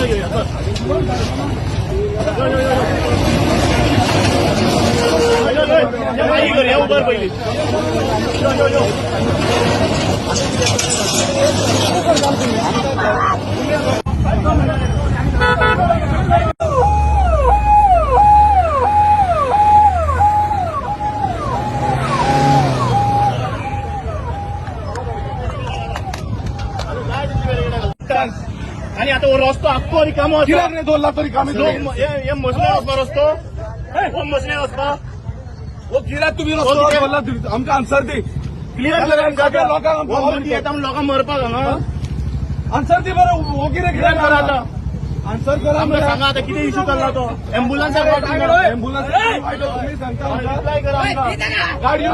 घेवया, चल. यो, यो, यो, यो. यो, यो, यो. मागीर कर, उबर पयली. यो, यो, यो. आणि आता हो रस्तो आख्खो रिकामो आसा. कित्याक रे 2 लाख तरी कामी? लोक हे हे मसण्यार वचपा रस्तो, हो मसण्यार वचपा. हो कित्याक तुमी रस्तो दवरला? आमकां आन्सर दी. क्लियर कर आमकां. सगळ्या लोकांक हो मदीं येता म्हूण लोकांक मरपाक हांगा. आन्सर दी बरो, हो कितें? कित्याक करा आतां? आन्सर करा. आमकां सांगा आतां कितें इशू चल्ला तो. एम्बुलन्साक एम्बुलन्स तुम्ही सांगता आमकां? रिप्लाय करा आमकां. गाडयो.